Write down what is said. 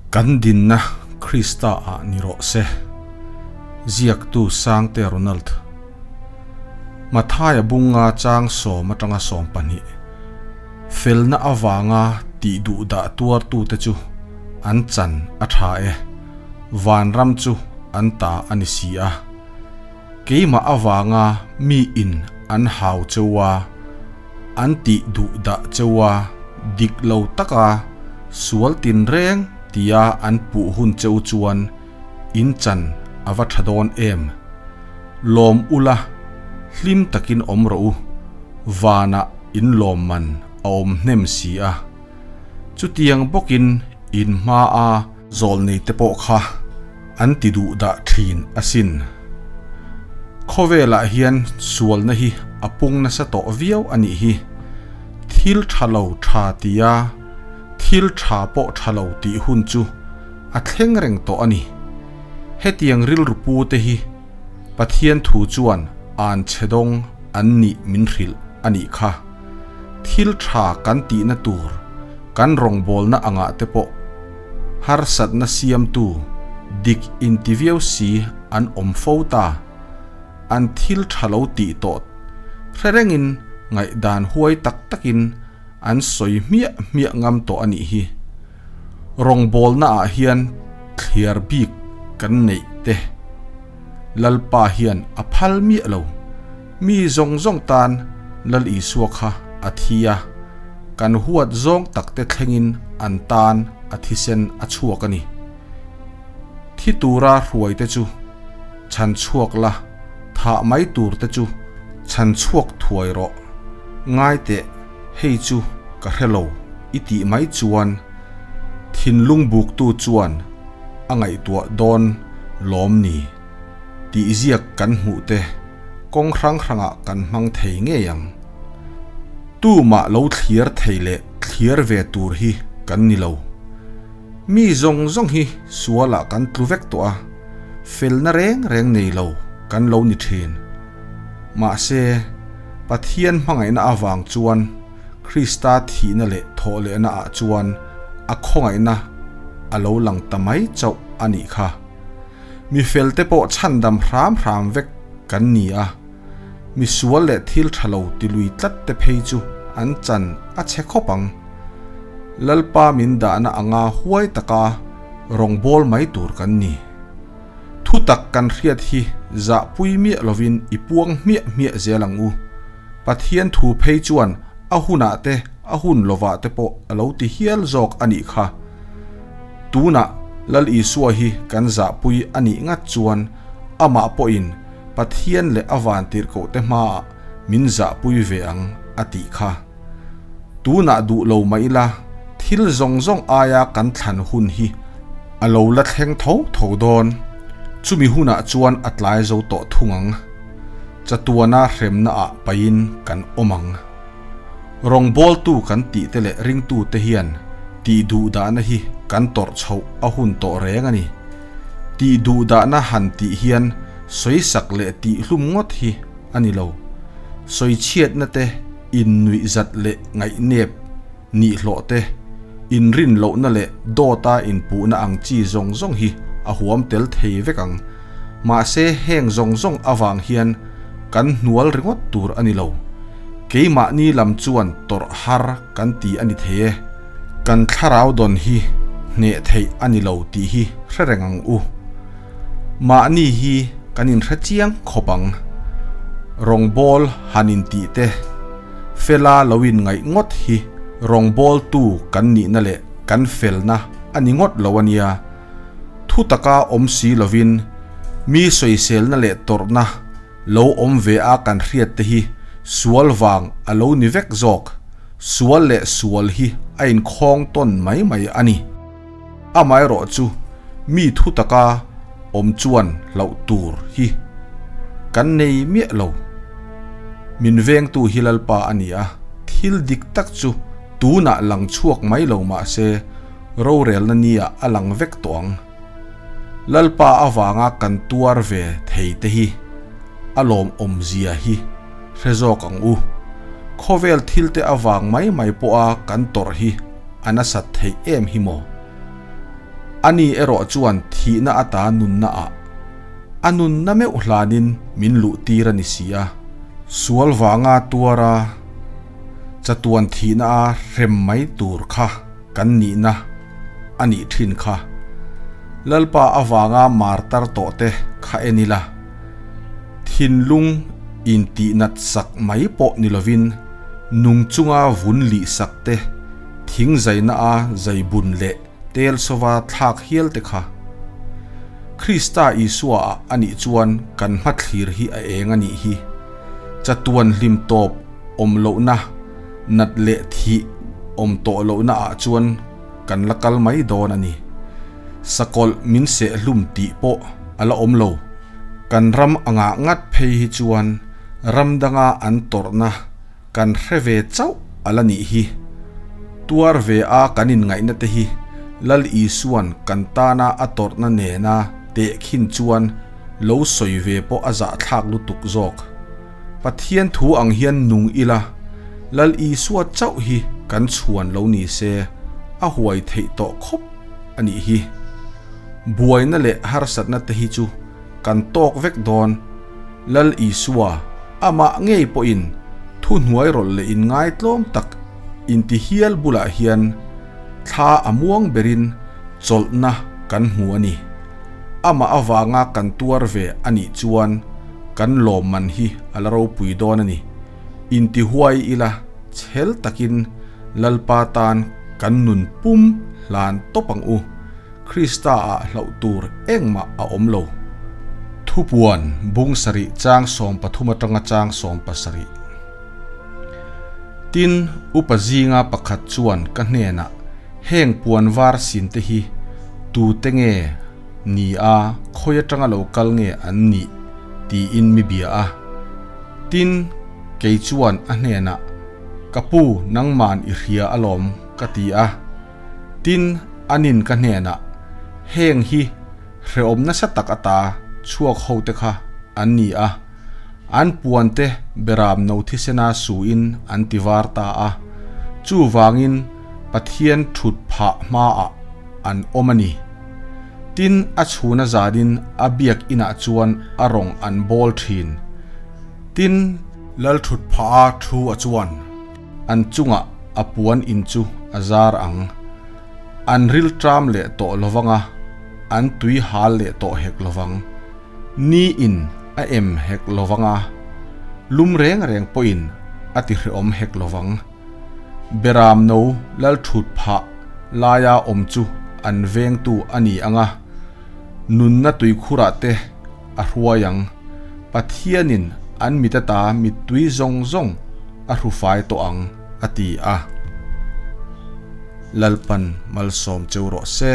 Kan dinna Krista ah ni rawh se. Ziaktu Sangte Ronald. Mathaia bunga chang sawm atanga 12. Felna avanga tih duhdah tuartute chu an chan a tha e. Vanram chu an ta a ni si a. Keimah avanga mi in an hau cheu a, an tih duhdah cheu a, dik lo taka sual tinreng tia an puh hun cheu chuan in chan a va tha dawn em. Lawm ula, hlim takin awm rawh u, vanah in lawm man a awm hnem si a. Chutiang bawkin in hmaa zawlnei te pawh kha an ti duhdah thin asin. Khawvelah hian sualna hi a pung nasa tawh viau a nih hi. Thil tha lo tha tia thil tha pawh tha lo tih hun chu a thleng reng tawh a ni. Hetiang rilru pu te hi Pathian thu chuan an chhe dawng an nih min hrilh a nih kha. Thil tha kan tihna tur kan rawngbawlna angah te pawh harsatna siamtu dik inti viau si an awm fo ta. An thil tha lo tih tawh hre rengin ngaihdan huai tak takin an sawi hmiah hmiah ngam tawh a nih hi. Rawngbawlna ah hian thliar bik kan neih te Lalpa hian a phal miah lo. Mi zawng zawng tan Lal Isua kha a thi a, kan huat zawng tak te thlengin an tan a thisen a chhuak a ni. Thi tura hruai te chu chhan chhuak la, thah mai tur te chu chhan chhuak thuai rawh. Ngai teh, hei chu ka hre lo i tih mai chuan thinlung buktu chuan a ngaihtuah dawn lawm ni tih ziak kan hmuh te kawng hrang hrangah kan hmang thei ngei ang. Tumah lo thliar thei leh thliar ve tur hi kan ni lo. Mi zawng zawng hi sualah kan tlu vek tawh a, felna reng reng nei lo kan lo ni thin. Mahse, Pathian hmangaihna avang chuan Krista thihna leh thawhlehna ah chuan a khawngaihna a lo lang ta mai chauh a nih kha. Mi felte pawh chhandam hram hram vek kan ni a, mi sual leh thil tha lo ti lui tlat te phei chu an chan a chhe khawp ang. Lalpa min dahna anga huai taka rawngbâwl mai tur kan ni. Thutak kan hriat hi zahpui miah lovin i puang hmiah hmiah zel ang u. Pathian thu phei chuan a hunah te a hun lovah te pawh a lo ti hial zawk a nih kha. Tunah Lal Isua hi kan zahpui a nih ngat chuan amah pawhin Pathian leh a vantirhkoh te hmaah min zahpui ve ang a tih kha. Tunah duh lo mah ila thil zawng zawng aia kan thlan hun hi a lo la thleng tho tho dawn. Chumi hunah chuan a tlai zo tawh thung ang. Chatuana hremna ah pahin kan awm ang. Rawngbawltu kan tih te leh ringtu te hian tih duhdahna hi kan tawrh chhoh a hun tawh reng a ni. Tih duhdahna han tih hian sawisak leh tih hlum ngawt hi a ni lo. Sawichhiatna te, innuihzat leh ngaihnep nihlawh te, inrin lohna leh dawta inpuhna ang chi zawng zawng hi a huam tel thei vek ang. Mahse heng zawng zawng avang hian kan hnual ringawt tur a ni lo. Keimahni lam chuan tawrh har kan ti a ni thei e. Kan thlarau dawn hi hneh theih a ni lo tih hi hre reng ang u. Mahni hi kan inhre chiang khawp ang. Rawngbâwl han intih te, fela lo inngaih ngawt hi rawngbâwltu kan nihna leh kan felna a ni ngawt lo a nia. Thu taka awm si lovin mi sawiselna leh tawrhna lo awm ve a kan hriat te hi sual vang a lo ni vek zawk. Sual leh sual hi a inkhawng tawn mai mai a ni. Amaherawh chu mi thu taka awm chuan hlauh tur hi kan nei miah lo. Min vengtu hi Lalpa a ni a, thil dik tak chu tunah lang chhuak mai lo mah se rorelna nia a lang vek tawh ang. Lalpa avanga kan tuar ve thei te hi a lawmawmzia hi hre zawk ang u. Khawvel thil te avang mai mai pawha kan tawrh hi a nasat theih em hi maw? Ani erawh chuan thihna ata nunna ah a nunna meuh hlanin min luh tir a ni si a. Sual vanga tuara chatuan thihna a hrem mai tur kha kan nihna a nih thin kha. Lalpa avanga martar tawh te kha en ila, thinlung intihnat sak mai pawh ni lovin nung chunga vun lih sak te, thing zaina a zai bun leh tel sova thlak hial te kha. Krista Isua ah a nih chuan kan hmathlir hi a eng a nih hi. Chatuan hlim tawp awm lohna, nat leh thih awm tawh lohna ah chuan kan la kal mai dawn a ni. Sakawlh min seh hlum tih pawh a la awm lo. Kan ram angah ngat phei hi chuan ram danga an tawrhna kan hre ve chauh a la nih hi. Tuar ve a kan inngaihna te hi Lal Isua'n kan tana a tawrhna nena tehkhin chuan lo sawi ve pawh a zahthlak lutuk zawk. Pathian thu ang hian nung ila, Lal Isua chauh hi kan chhuan lo ni se, a huai theih tawh khawp a nih hi. Buaina leh harsatna te hi chu kan tawk vek dawn. Lal Isua, amah ngei pawhin thuhnuai rawlh leh inngaitlawm tak inti hial bulah hian thla a muang berin chawlhna kan hmu a ni. Amah avanga kan tuar ve a nih chuan kan lawmman hi a la ropui dawn a ni. Inti huai ila chhel takin Lalpa tan kan nun pum hlan tawp ang u. Krista ah hlauh tur engmah a awm lo. Thupuan bung sarih chang 13 atanga chang 17. Tin, upa zinga pakhat chuan ka hnenah, Heng puan var sin te hi tute nge ni a, khawi atanga lo kal nge an nih? tiin mi bia a. Tin, kei chuan a hnenah, Ka pu, nangman i hria alawm, ka ti a. Tin, anin ka hnenah, Heng hi hrehawm nasa tak ata chhuak hote kha an ni a, an puante beram no thisena suin an ti var ta a, chuvangin Pathian thut phah hmaah an awm a ni. Tin, a chhuna zanin a biak inah chuan a rawng an bawl thin. Tin, Lal thut phah a thu a chuan. An chungah a puan in chu a zar ang. An ril tram leh tawh lovang a, an tui hal leh tawh hek lovang. Ni in a em hek lovang a, lum reng reng pawhin a ti hreawm hek lovang. Beram no lal thut phah laia awm chu an vengtu a ni ang a, nunna tuikhurah te a hruai ang. Pathianin an mit ata mittui zawng zawng a hrufai tawh ang, a ti a. Lalpan malsawm cheu rawh se.